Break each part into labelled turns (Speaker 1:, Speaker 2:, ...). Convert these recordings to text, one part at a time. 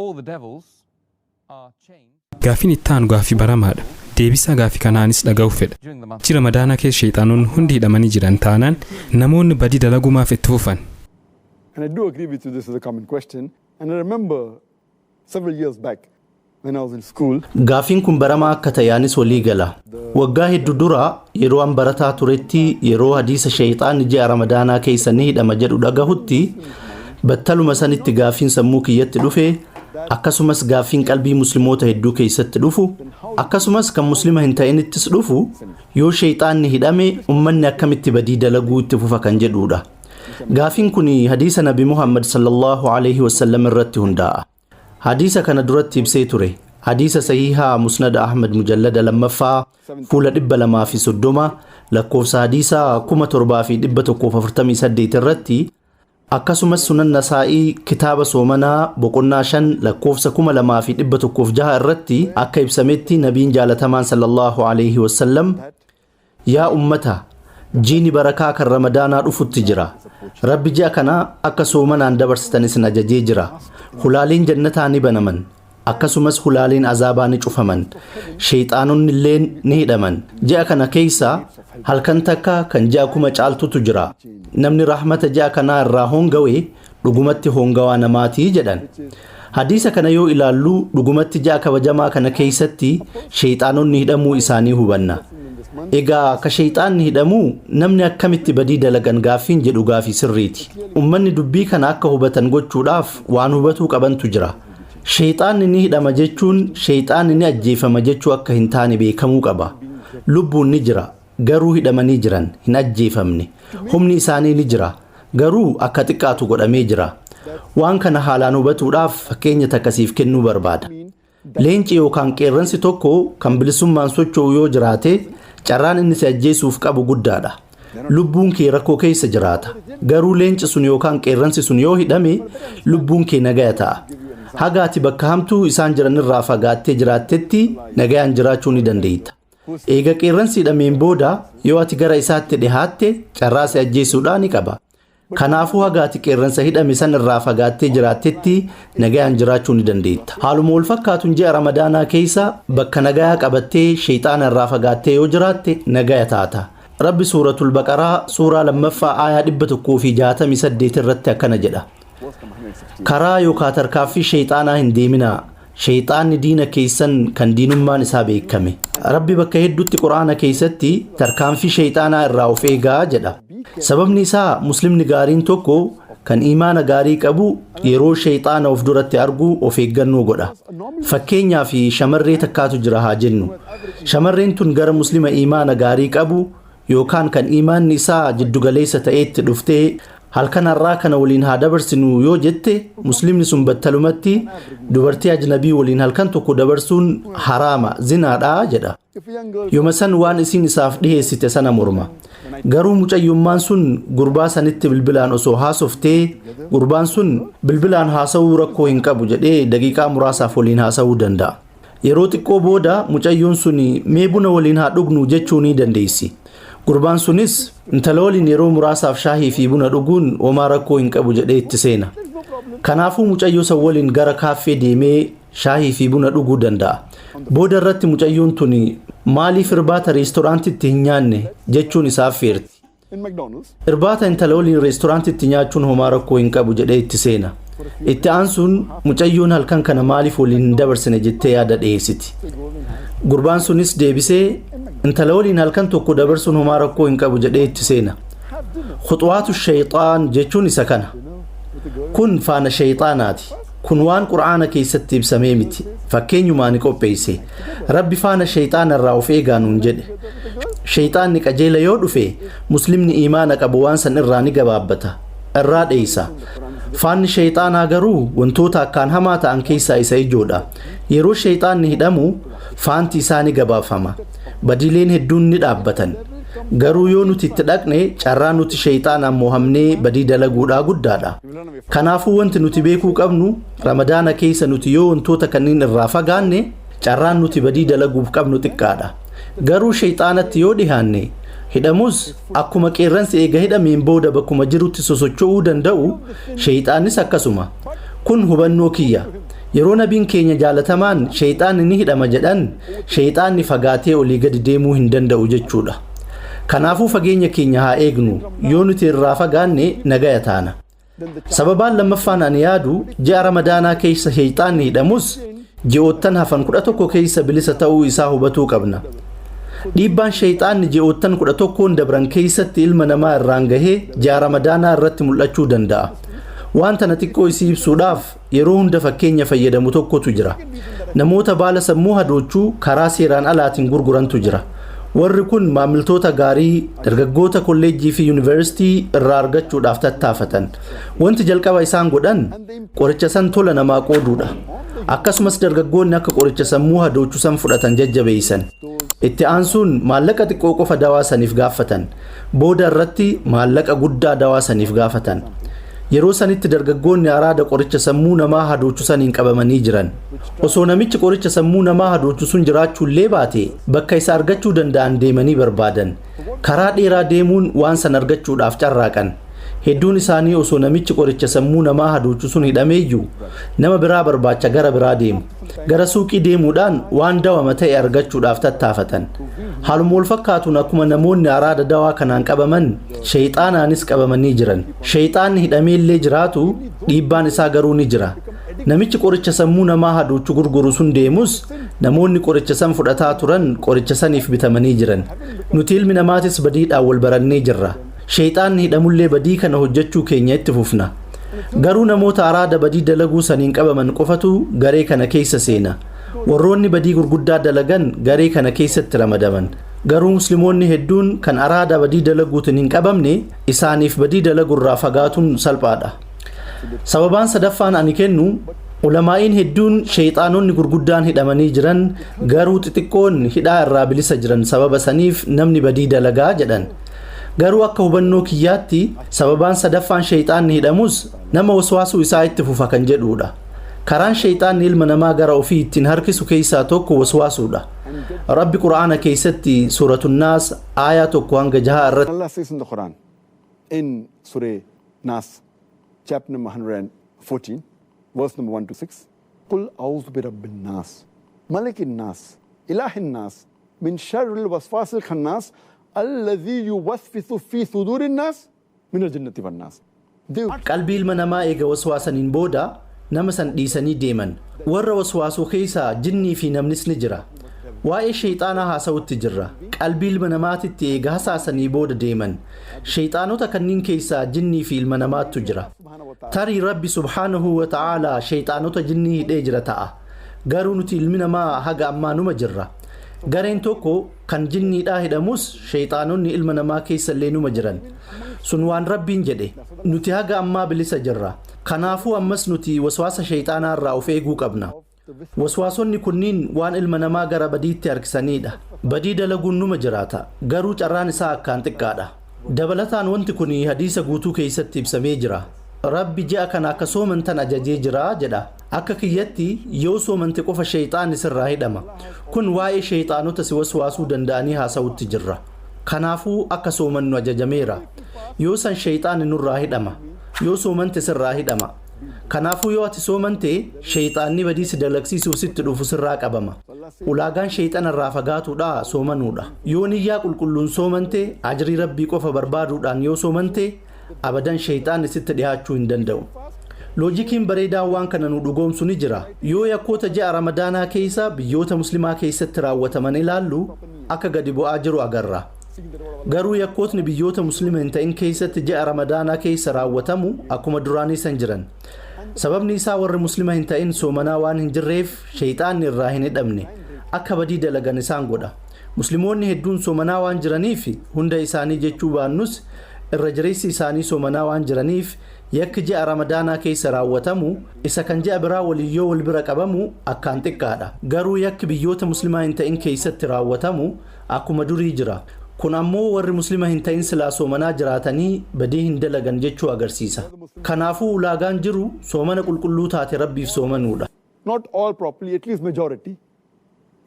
Speaker 1: All the devils are chained
Speaker 2: Gaafiin itti aanu gaafii baramaadha. Deebisaa gaafii kanaanis dhaga'uuf fedha.
Speaker 1: During the month.
Speaker 2: Ji'a Ramadaanaa keessa sheexaanonni hundi hidhamanii jiran taanaan, namoonni badii dalagumaaf itti fufan?
Speaker 3: And I do agree with you, this is a common question. And I remember several years back when I was in school,
Speaker 4: Gaafiin kun baramaa akka ta'e anis walii gala. Waggaa hedduu dura yeroo an barataa turetti, yeroo hadiisa sheexaanni ji'a Ramadaanaa keessa ni hidhama jedhu dhagahutti, battaluma sanitti gaafiin sammuu kiyyatti dhufe, akkasumas gaafiin qalbii musliimoota hedduu keessatti dhufu, akkasumas kan muslima hin ta'inittis dhufu, yoo sheexaanni hidhame ummanni akkamitti badii dalaguu itti fufa kan jedhudha. Gaafiin kun hadiisa Nabi Muhammad sallallahu alaihi wasallam irratti hundaa'a. Hadiisa kana duratti ibsee ture. Hadiisa sahihaa Musnada Ahmad mujallada lammaffaa fuula 230, lakkoofsa hadiisaa 7148 irratti, akkasumas Sunan Nasaa'ii kitaaba soomanaa boqonnaa 5 lakkoofsa 2106 irratti akka ibsametti, nabiin jaalatamaan sallallahu alaihi wasallam, "Yaa ummata, jiini barakaa kan Ramadaanaa dhufutti jira. Rabbi ji'a kana akka soomanaan dabarsitan isin ajajee jira. Hulaaleen jannataa ni banaman, akkasumas hulaaleen azaabaa ni cufaman, sheexaanonni illeen ni hidhaman. Ji'a kana keessa halkan takka kan ji'a 1000 caaltutu jira. Namni rahmata ji'a kanaa irraa hongawe dhugumatti hongawaa namaatii" jedhan. Hadiisa kana yoo ilaallu, dhugumatti ji'a kabajamaa kana keessatti sheexaanonni hidhamuu isaanii hubanna. Egaa ka sheexaanni hidhamuu namni akkamitti badii dalagan gaaffiin jedhu gaafii sirriiti. Ummanni dubbii kana akka hubatan gochuudhaaf waan hubatuu qabantu jira. Sheexaanni ni hidhama jechuun sheexaanni ni ajjeefama jechuu akka hin taane beekamuu qaba. Lubbuun ni jira, garuu hidhamanii jiran, hin ajjeefamne. Humni isaanii ni jira, garuu akka xiqqaatu godhamee jira. Waan kana haalaan hubatuudhaaf fakkeenya takkasiif kennuu barbaada. Leenci yookaan qeerransi tokko kan bilisummaan socho'u yoo jiraate, carraan inni si ajjeesuuf qabu guddaadha. Lubbuun kee rakkoo keessa jiraata. Garuu leenci sun yookaan qeerransi sun yoo hidhame, lubbuun kee nagaya ta'a. Haga ati bakka hamtuu isaan jiran irraa fagaattee jiraattetti nagayaan jiraachuu ni dandeetta. Eega qeerransi hidhameen booda yoo ati gara isaatti dhihaatte, carraa si ajjeesuudhaa ni qaba. Kanaafuu haga ati qeerransa hidhame san irraa fagaattee jiraattetti nagayaan jiraachuu ni dandeetta. Haaluma wal fakkaatuun ji'a Ramadaanaa keessa bakka nagayaa qabattee sheexaana irraa fagaattee yoo jiraatte nagaya taata. Rabbi Suuratul Baqaraa suuraa lammaffaa aayaa 168 irratti akkana jedha: "Karaa yookaan tarkaaffii sheexaanaa hin deeminaa. Sheexaanni diina keessan kan diinummaan isaa beekame." Rabbi bakka hedduutti Quraana keessatti tarkaanfii sheexaanaa irraa of eegaa jedha. Sababni isaa muslimni gaariin tokko kan imaana gaarii qabu yeroo sheexaana of duratti argu of eeggannoo godha. Fakkeenyaaf, shamarree takkaatu jira haa jennu. Shamarreen tun gara muslima imaana gaarii qabu yookaan kan imaanni isaa jiddugaleessa ta'eetti dhuftee, "Halkan har'aa kana waliin haa dabarsinu" yoo jette, muslimni sun battalumatti, "Dubartii ajnabii waliin halkan tokko dabarsuun haraama, zinaadha" jedha. Yooma san waan isiin isaaf dhiheessite sana morma. Garuu mucayyummaan sun gurbaa sanitti bilbilaan osoo haasoftee, gurbaan sun bilbilaan haasawuu rakkoo hin qabu jedhee daqiiqaa muraasaaf waliin haasawuu danda'a. Yeroo xiqqoo booda mucayyoon sun, "Mee buna waliin haa dhugnu" jechuu ni dandeessi. Gurbaan sunis intala waliin yeroo muraasaaf shaahii fi buna dhuguun homaa rakkoo hin qabu jedhee itti seena. Kanaafuu mucayyoo san waliin gara kaaffee deemee shaahii fi buna dhuguu danda'a. Booda irratti mucayyoon tun, "Maaliif irbaata reestooraantitti hin nyaanne?" jechuun isaaf feerti.
Speaker 3: In McDonald's.
Speaker 4: Irbaata intala waliin reestooraantitti nyaachuun homaa rakkoo hin qabu jedhee itti seena. Itti aansuun mucayyoon, "Halkan kana maaliif waliin hin dabarsine?" jettee yaada dhiyeessiti. Gurbaan sunis deebisee, intala waliin halkan tokko dabarsuun homaa rakkoo hin qabu jedhee itti seena. Khuxwaatu shayxaan jechuun isa kana. Kun faana shayxaanaati. Kun waan Qur'aana keessatti ibsamee miti. Fakkeenyumaa ni qopheesse. Rabbi faana shayxaana irraa of eegaa nuun jedhe. Shayxaanni qajeela yoo dhufe, muslimni imaana qabu waan san irraa ni gabaabbata. Irraa dheeysa. Faanni shayxaanaa garuu wantoota akkaan hamaa ta'an keessaa isa ijoodha. Yeroo shayxaanni hidhamu faanti isaa ni gabaafama. Badiileen hedduun ni dhaabbatan. Garuu yoo nuti itti dhaqne, carraa nuti shayxaanaan mohamnee badii dalaguudhaa guddaadha. Kanaafuu wanti nuti beekuu qabnu, Ramadaana keessa nuti yoo wantoota kanneen irraa fagaanne, carraan nuti badii dalaguuf qabnu xiqqaadha. Garuu shayxaanatti yoo dhihaanne, hidhamus akkuma qeerransi eega hidhameen booda bakkuma jirutti sosocho'uu danda'u, shayxaanis akkasuma. Kun hubannoo kiyya. Yeroo nabiin keenya jaalatamaan sheeyxaanni ni hidhama jedhan, sheeyxaanni fagaatee olii gadi deemuu hin danda'u jechuudha. Kanaafuu fageenya keenya haa eegnu. Yoo nuti irraa fagaanne nagaya taana. Sababaan lammaffaan ani yaadu, ji'a Ramadaanaa keessa sheeyxaanni hidhamus ji'oottan hafan 11 keessa bilisa ta'uu isaa hubatuu qabna. Dhiibbaan sheeyxaanni ji'oottan 11n dabran keessatti ilma namaa irraan gahee ji'a Ramadaanaa irratti mul'achuu danda'a. Waan tana xiqqoo isii ibsuudhaaf yeroo hunda fakkeenya fayyadamu tokkotu jira. Namoota baala sammuu hadoochuu karaa seeraan alaatiin gurgurantu jira. Warri kun maamiltoota gaarii dargaggoota kolleejjii fi yuunivarsiitii irraa argachuudhaaf tattaafatan. Wanti jalqaba isaan godhan qoricha san tola namaa qooduudha. Akkasumas dargaggoonni akka qoricha sammuu hadoochuu san fudhatan jajjabeessan. Itti aansuun maallaqa xiqqoo qofa dawaa saniif gaafatan. Booda irratti maallaqa guddaa dawaa saniif gaafatan. Yeroo sanitti dargaggoonni araada qoricha sammuu namaa hadoochu saniin qabamanii jiran. Osoo namichi qoricha sammuu namaa hadoochu sun jiraachuullee baate, bakka isa argachuu danda'an deemanii barbaadan. Karaa dheeraa deemuun waan san argachuudhaaf carraaqan. Hedduun isaanii osoo namichi qoricha sammuu namaa hadoochu sun hidhameeyyuu nama biraa barbaacha gara biraa deemu. Gara suuqii deemuudhaan waan dawama ta'e argachuudhaaf tattaafatan. Haaluma wal fakkaatuun, akkuma namoonni araada dawaa kanaan qabaman, sheeyxaanaanis qabamanii jiran. Sheeyxaanni hidhameellee jiraatu, dhiibbaan isaa garuu ni jira. Namichi qoricha sammuu namaa hadoochu gurguru sun deemus, namoonni qoricha san fudhataa turan qoricha saniif bitamanii jiran. Nuti ilmi namaatis badiidhaan wal barannee jirra. Sheeyxaanni hidhamullee badii kana hojjechuu keenya itti fufna. Garuu namoota araada badii dalaguu saniin qabaman qofatu garee kana keessa seena. Warroonni badii gurguddaa dalagan garee kana keessatti ramadaman. Garuu Musliimoonni hedduun kan araada badii dalaguutiin hin qabamne, isaaniif badii dalagurraa fagaatuun salphaadha. Sababaan sadaffaan ani kennu, ulamaa'iin hedduun sheeyxaanonni gurguddaan hidhamanii jiran, garuu xixiqqoon hidhaa irraa bilisa jiran, sababa saniif namni badii dalagaa jedhan. Garuu akka hubannoo kiyyaatti sababaan sadaffaan sheeyxaanni hidhamus nama waswaasuu isaa itti fufa kan jedhudha. Karaan sheeyxaanni ilma namaa gara ofii ittiin harkisu keessaa tokko waswaasuudha. Rabbi Qura'aana keessatti Suuratunnaas aayaa 1 hanga 6 irratti
Speaker 3: Allah says in the Quran, in Surah Nas, chapter number 114, verse number 1 to 6, قل أعوذ برب الناس، ملك الناس، إله الناس، من شر الوسواس الخناس، الذي يوسوس في صدور الناس، من الجنة والناس. They
Speaker 4: Qalbii ilma namaa eega waswaasaniin booda nama san dhiisanii deeman. Warra waswaasuu keessaa jinnii fi namnis ni jira. Waa'ee sheeyxaanaa haasa'utti jirra. Qalbii ilma namaatitti eega hasaasanii booda deeman. Sheeyxaanota kanneen keessaa jinnii fi ilma namaattu jira. Tarii Rabbi subhaanahu wa ta'aalaa sheeyxaanota jinnii hidhee jira ta'a. Garuu nuti ilmi namaa haga ammaa numa jirra. Gareen tokko kan jinniidhaa hidhamus, sheeyxaanonni ilma namaa keessa illee numa jiran. Sun waan Rabbiin jedhe. Nuti haga ammaa bilisa jirra. Kanaafuu ammas nuti waswaasa sheeyxaanaa irraa of eeguu qabna. Waswaasonni kunniin waan ilma namaa gara badiitti harkisanidha. Badii dalaguun numa jiraata, garuu carraan isaa akkaan xiqqaadha. Dabalataan wanti kun hadiisa guutuu keessatti ibsamee jira. Rabbi ji'a kana akka soomantan ajajee jira jedha. Akka kiyyatti yoo soomante qofa sheeyxaanni sirraa hidhama. Kun waa'ee sheeyxaanota si waswaasuu danda'anii haasa'utti jirra. Kanaafuu akka soomannu ajajameera. Yoo san sheeyxaanni nurraa hidhama. Yoo soomante sirraa hidhama. Kanaafuu yoo ati soomante, sheeyxaanni badii si dalagsiisuuf sitti dhufu sirraa qabama. Ulaagaan sheeyxana irraa fagaatuudha soomanuudha. Yoo niyyaa qulqulluun soomante, ajrii Rabbii qofa barbaaduudhaan yoo soomante, abadan sheeyxaanni sitti dhiyaachuu hin danda'u. Loojikiin bareedaan waan kana nu dhugoomsu ni jira. Yoo yakkoota ji'a Ramadaanaa keessa biyyoota Muslimaa keessatti raawwataman ilaallu, akka gadi bu'aa jiru agarra. Garuu yakkootni biyyoota Muslima hin ta'in keessatti ji'a Ramadaanaa keessa raawwatamu akkuma duraanii san jiran. Sababni isaa warri Muslima hin ta'in soomanaa waan hin jirreef sheeyxaanni irraa hin hidhamne, akka badii dalagan isaan godha. Musliimoonni hedduun soomanaa waan jiraniif, hunda isaanii jechuu baannus irra jireessi isaanii soomanaa waan jiraniif, yakki ji'a Ramadaanaa keessa raawwatamu isa kan ji'a biraa waliin yoo wal bira qabamu akkaan xiqqaadha. Garuu yakki biyyoota Muslimaa hin ta'in keessatti raawwatamu akkuma durii jira. Kun ammoo warri Muslima hin ta'in silaa soomanaa jiraatanii badii hin dalagan jechuu agarsiisa. Kanaafuu ulaagaan jiru soomana qulqulluu taate Rabbiif soomanuudha.
Speaker 3: Not all properly, at least majority,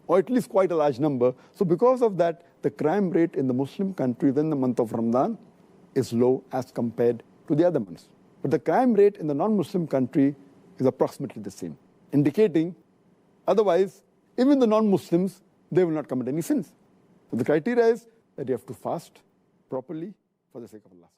Speaker 3: or at least quite a large number. So because of that, the crime rate in the Muslim countries in the month of Ramadan is low as compared to the other months. But the crime rate in the non-Muslim country is approximately the same. Indicating otherwise, even the non-Muslims, they will not commit any sins. So the criteria is that you have to fast properly for the sake of Allah.